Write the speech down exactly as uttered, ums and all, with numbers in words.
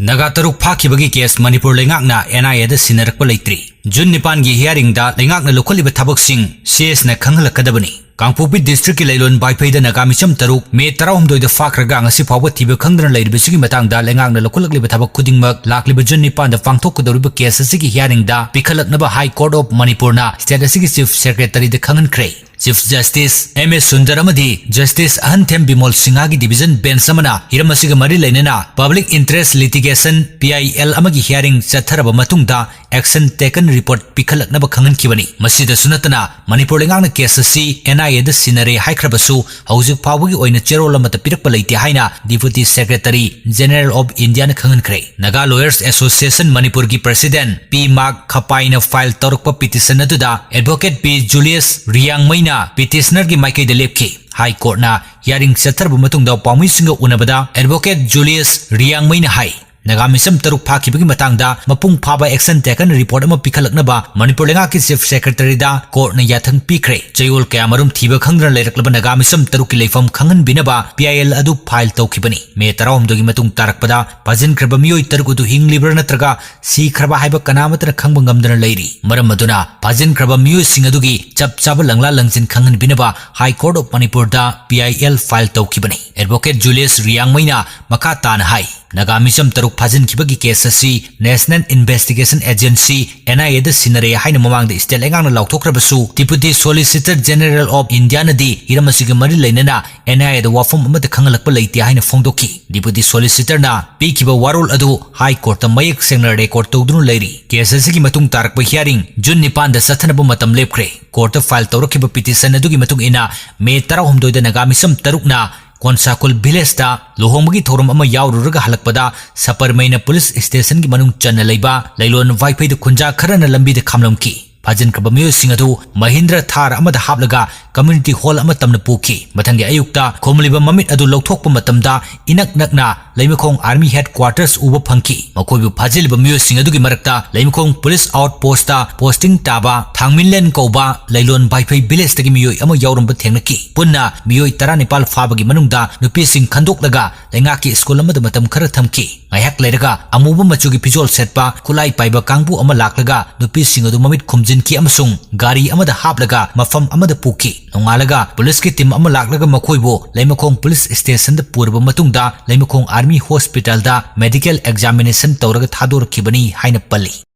ꯅꯥꯒꯥ ꯇꯔꯨꯛ ꯐꯥꯈꯤꯕꯒꯤ ꯀꯦꯁ ꯃꯅꯤꯄꯨꯔ ꯂꯩꯉꯥꯛꯅ NIAꯗ ꯁꯤꯟꯅꯔꯛꯄ ꯂꯩꯇ꯭ꯔꯤ꯫ ꯖꯨꯟ ꯅꯤꯄꯥꯟꯒꯤ hearingꯗ ꯂꯩꯉꯥꯛꯅ ꯂꯧꯈꯠꯂꯤꯕ ꯊꯕꯛꯁꯤꯡ CSꯅ ꯈꯪꯍꯜꯂꯛꯀꯗꯕꯅꯤ꯫ ꯀꯥꯡꯄꯣꯛꯄꯤ districtꯀꯤ ꯂꯩꯂꯣꯟ ꯕꯥꯏꯐꯩꯗ ꯅꯥꯒꯥ ꯃꯤꯆꯝ ꯇꯔꯨꯛ ꯃꯦ ꯇꯔꯥꯍꯨꯝꯗꯣꯏꯗ ꯐꯥꯈ꯭ꯔꯒ ꯉꯁꯤ ꯐꯥꯎꯕ ꯊꯤꯕ ꯈꯪꯗꯅ ꯂꯩꯔꯤꯕꯁꯤꯒꯤ ꯃꯇꯥꯡꯗ ꯂꯩꯉꯥꯛꯅ ꯂꯧꯈꯠꯂꯛꯂꯤꯕ ꯊꯕꯛ ꯈꯨꯗꯤꯡꯃꯛ ꯂꯥꯛꯂꯤꯕ ꯖꯨꯟ ꯅꯤꯄꯥꯟꯗ ꯄꯥꯡꯊꯣꯛꯀꯗꯧꯔꯤꯕ ꯀꯦꯁ ꯑꯁꯤꯒꯤ hearingꯗ ꯄꯤꯈꯠꯂꯛꯅꯕ High Court of ꯃꯅꯤꯄꯨꯔꯅ state ꯑꯁꯤꯒꯤ Chief Secretaryꯗ ꯈꯪꯍꯟꯈ꯭ꯔꯦ꯫ Chief Justice M A Sundar ꯑꯃꯗꯤ Justice ꯑꯍꯟꯊꯦꯝ ꯕꯤꯃꯣꯜ ꯁꯤꯡꯍꯒꯤ division bench ꯑꯃꯅ ꯍꯤꯔꯝ ꯑꯁꯤꯒ ꯃꯔꯤ ꯂꯩꯅꯅ public interest litigation, PIL, ꯑꯃꯒꯤ hearing ꯆꯠꯊꯔꯕ ꯃꯇꯨꯡꯗ action taken report ꯄꯤꯈꯠꯂꯛꯅꯕ ꯈꯪꯍꯟꯈꯤꯕꯅꯤ꯫ ꯃꯁꯤꯗꯁꯨ ꯅꯠꯇꯅ ꯃꯅꯤꯄꯨꯔ ꯂꯩꯉꯥꯛꯅ ꯀꯦꯁ ꯑꯁꯤ NIAꯗ ꯁꯤꯟꯅꯔꯦ ꯍꯥꯏꯈ꯭ꯔꯕꯁꯨ ꯍꯧꯖꯤꯛ ꯐꯥꯎꯕꯒꯤ ꯑꯣꯏꯅ ꯆꯦꯔꯣꯜ ꯑꯃꯠꯇ ꯄꯤꯔꯛꯄ ꯂꯩꯇꯦ ꯍꯥꯏꯅ Deputy Secretary General of Indiaꯅ ꯈꯪꯍꯟꯈ꯭ꯔꯦ꯫ Naga Lawyers Association ꯃꯅꯤꯄꯨꯔꯒꯤ president ꯄꯤ ꯃꯥꯛ ꯈꯄꯥꯏꯅ file ꯇꯧꯔꯛꯄ petition ꯑꯗꯨꯗ advocate ꯄꯤ ꯖꯨꯂꯤꯌꯁ ꯔꯤꯌꯥꯡꯃꯩꯅ petitionerꯒꯤ ꯃꯥꯏꯀꯩꯗ ꯂꯦꯞꯈꯤ꯫ High Courtꯅ hearing ꯆꯠꯊꯔꯕ ꯃꯇꯨꯡꯗ ꯄꯥꯎꯃꯤꯁꯤꯡꯒ ꯎꯅꯕꯗ advocate ꯖꯨꯂꯤꯌꯁ ꯔꯤꯌꯥꯡꯃꯩꯅ ꯍꯥꯏ, ꯅꯥꯒꯥ ꯃꯤꯆꯝ ꯇꯔꯨꯛ ꯐꯥꯈꯤꯕꯒꯤ ꯃꯇꯥꯡꯗ ꯃꯄꯨꯡ ꯐꯥꯕ action taken report ꯑꯃ ꯄꯤꯈꯠꯂꯛꯅꯕ ꯃꯅꯤꯄꯨꯔ ꯂꯩꯉꯥꯛꯀꯤ Chief Secretaryꯗ courtꯅ ꯌꯥꯊꯪ ꯄꯤꯈ꯭ꯔꯦ꯫ ꯆꯌꯣꯜ ꯀꯌꯥꯃꯔꯨꯝ ꯊꯤꯕ ꯈꯪꯗꯅ ꯂꯩꯔꯛꯂꯕ ꯅꯥꯒꯥ ꯃꯤꯆꯝ ꯇꯔꯨꯛꯀꯤ ꯂꯩꯐꯝ ꯈꯪꯍꯟꯕꯤꯅꯕ PIL ꯑꯗꯨ file ꯇꯧꯈꯤꯕꯅꯤ꯫ ꯃꯦ ꯇꯔꯥꯍꯨꯝꯗꯣꯏꯒꯤ ꯃꯇꯨꯡ ꯇꯥꯔꯛꯄꯗ ꯐꯥꯖꯤꯟꯈ꯭ꯔꯕ ꯃꯤꯑꯣꯏ ꯇꯔꯨꯛ ꯑꯗꯨ ꯍꯤꯡꯂꯤꯕ꯭ꯔꯥ ꯅꯠꯇ꯭ꯔꯒ ꯁꯤꯈ꯭ꯔꯕ ꯍꯥꯏꯕ ꯀꯅꯥꯃꯠꯇꯅ ꯈꯪꯕ ꯉꯝꯗꯅ ꯂꯩꯔꯤ꯫ ꯃꯔꯝ ꯑꯗꯨꯅ ꯐꯥꯖꯤꯟꯈ꯭ꯔꯕ ꯃꯤꯑꯣꯏꯁꯤꯡ ꯑꯗꯨꯒꯤ ꯆꯞ ꯆꯥꯕ ꯂꯪꯂꯥ ꯂꯪꯖꯤꯟ ꯈꯪꯍꯟꯕꯤꯅꯕ High Court of ꯃꯅꯤꯄꯨꯔꯗ PIL file ꯇꯧꯈꯤꯕꯅꯤ꯫ Advocate ꯖꯨꯂꯤꯌꯁ ꯔꯤꯌꯥꯡꯃꯩꯅ ꯃꯈꯥ ꯇꯥꯅ ꯍꯥꯏ, ꯅꯥꯒꯥ ꯃꯤꯆꯝ ꯇꯔꯨꯛ ꯐꯥꯖꯤꯟꯈꯤꯕꯒꯤ ꯀꯦꯁ ꯑꯁꯤ National Investigation Agency, NIAꯗ ꯁꯤꯟꯅꯔꯦ ꯍꯥꯏꯅ ꯃꯃꯥꯡꯗ state ꯂꯩꯉꯥꯛꯅ ꯂꯥꯎꯊꯣꯛꯈ꯭ꯔꯕꯁꯨ, Deputy Solicitor General of Indiaꯅꯗꯤ ꯍꯤꯔꯝ ꯑꯁꯤꯒ ꯃꯔꯤ ꯂꯩꯅꯅ NIAꯗ ꯋꯥꯐꯝ ꯑꯃꯠꯇ ꯈꯪꯍꯜꯂꯛꯄ ꯂꯩꯇꯦ ꯍꯥꯏꯅ ꯐꯣꯡꯗꯣꯛꯈꯤ꯫ Deputy Solicitorꯅ ꯄꯤꯈꯤꯕ ꯋꯥꯔꯣꯜ ꯑꯗꯨ High Courtꯇ ꯃꯌꯦꯛ ꯁꯦꯡꯅ record ꯇꯧꯗꯨꯅ ꯂꯩꯔꯤ꯫ ꯀꯦꯁ ꯑꯁꯤꯒꯤ ꯃꯇꯨꯡ ꯇꯥꯔꯛꯄ hearing ꯖꯨꯟ ꯅꯤꯄꯥꯟꯗ ꯆꯠꯊꯅꯕ ꯃꯇꯝ ꯂꯦꯞꯈ꯭ꯔꯦ꯫ Courtꯇ file ꯇꯧꯔꯛꯈꯤꯕ petition ꯑꯗꯨꯒꯤ ꯃꯇꯨꯡ ꯏꯟꯅ, ꯃꯦ ꯇꯔꯥꯍꯨꯝꯗꯣꯏꯗ ꯅꯥꯒꯥ ꯃꯤꯆꯝ ꯇꯔꯨꯛꯅ ꯀꯣꯟꯁꯥꯀꯨꯜ villageꯇ ꯂꯨꯍꯣꯡꯕꯒꯤ ꯊꯧꯔꯝ ꯑꯃ ꯌꯥꯎꯔꯨꯔꯒ ꯍꯜꯂꯛꯄꯗ ꯁꯄꯔꯃꯩꯅ police stationꯒꯤ ꯃꯅꯨꯡ ꯆꯟꯅ ꯂꯩꯕ ꯂꯩꯂꯣꯟ ꯋꯥꯏꯐꯩꯗ ꯈꯨꯟꯖꯥ ꯈꯔꯅ ꯂꯝꯕꯤꯗ ꯈꯥꯝꯂꯝꯈꯤ꯫ ꯐꯥꯖꯤꯟꯈ꯭ꯔꯕ ꯃꯤꯑꯣꯏꯁꯤꯡ ꯑꯗꯨ ꯃꯍꯤꯟꯗ꯭ꯔ ꯊꯥꯔ ꯑꯃꯗ ꯍꯥꯞꯂꯒ ꯀꯝꯌꯨꯅꯤꯇꯤ ꯍꯣꯜ ꯑꯃ ꯇꯝꯅ ꯄꯨꯈꯤ꯫ ꯃꯊꯪꯒꯤ ꯑꯌꯨꯛꯇ ꯈꯨꯝꯂꯤꯕ ꯃꯃꯤꯠ ꯑꯗꯨ ꯂꯧꯊꯣꯛꯄ ꯃꯇꯝꯗ ꯏꯅꯛ ꯅꯛꯅ ꯂꯩꯃꯈꯣꯡ ꯑꯥꯔꯃꯤ ꯍꯦꯗꯀ꯭ꯋꯥꯔꯇꯔꯁ ꯎꯕ ꯐꯪꯈꯤ꯫ ꯃꯈꯣꯏꯕꯨ ꯐꯥꯖꯤꯜꯂꯤꯕ ꯃꯤꯑꯣꯏꯁꯤꯡ ꯑꯗꯨꯒꯤ ꯃꯔꯛꯇ ꯂꯩꯃꯈꯣꯡ ꯄꯨꯂꯤꯁ ꯑꯥꯎꯠ ꯄꯣꯁꯇ ꯄꯣꯁꯇꯤꯡ ꯇꯥꯕ ꯊꯥꯡꯃꯤꯟꯂꯦꯟ ꯀꯧꯕ ꯂꯩꯂꯣꯟ ꯕꯥꯏꯐꯩ ꯚꯤꯂꯦꯖꯇꯒꯤ ꯃꯤꯑꯣꯏ ꯑꯃ ꯌꯥꯎꯔꯝꯕ ꯊꯦꯡꯅꯈꯤ꯫ ꯄꯨꯟꯅ ꯃꯤꯑꯣꯏ ꯇꯔꯥꯅꯤꯄꯥꯜ ꯐꯥꯕꯒꯤ ꯃꯅꯨꯡꯗ ꯅꯨꯄꯤꯁꯤꯡ ꯈꯟꯗꯣꯛꯂꯒ ꯂꯩꯉꯥꯛꯀꯤ ꯁ꯭ꯀꯨꯜ ꯑꯃꯗ ꯃꯇꯝ ꯈꯔ ꯊꯝꯈꯤ꯫ ꯉꯥꯏꯍꯥꯛ ꯂꯩꯔꯒ ꯑꯃꯨꯕ ꯃꯆꯨꯒꯤ ꯐꯤꯖꯣꯜ ꯁꯦꯠꯄ ꯈꯨꯠꯂꯥꯏ ꯄꯥꯏꯕ ꯀꯥꯡꯕꯨ ꯑꯃ ꯂꯥꯛꯂꯒ ꯅꯨꯄꯤꯁꯤꯡ ꯑꯗꯨ ꯃꯃꯤꯠ ꯈꯨꯝꯖꯤꯟꯈꯤ ꯑꯃꯁꯨꯡ ꯒꯥꯔꯤ ꯑꯃꯗ ꯍꯥꯞꯂꯒ ꯃꯐꯝ ꯑꯃꯗ ꯄꯨꯈꯤ꯫ ꯅꯣꯡꯉꯥꯜꯂꯒ ꯄꯨꯂꯤꯁꯀꯤ ꯇꯤꯝ ꯑꯃ ꯂꯥꯛꯂꯒ ꯃꯈꯣꯏꯕꯨ ꯂꯩꯃꯈꯣꯡ ꯄꯨꯂꯤꯁ ꯁ꯭ꯇꯦꯁꯟꯗ ꯄꯨꯔꯕ ꯃꯇꯨꯡꯗ ꯂꯩꯃꯈꯣꯡ ꯑꯥꯔꯃꯤ ꯍꯣꯁꯄꯤꯇꯥꯜꯗ ꯃꯦꯗꯤꯀꯦꯜ ꯑꯦꯛꯖꯥꯃꯤꯅꯦꯁꯟ ꯇꯧꯔꯒ ꯊꯥꯗꯣꯔꯛꯈꯤꯕꯅꯤ ꯍꯥꯏꯅ ꯄꯜꯂꯤ꯫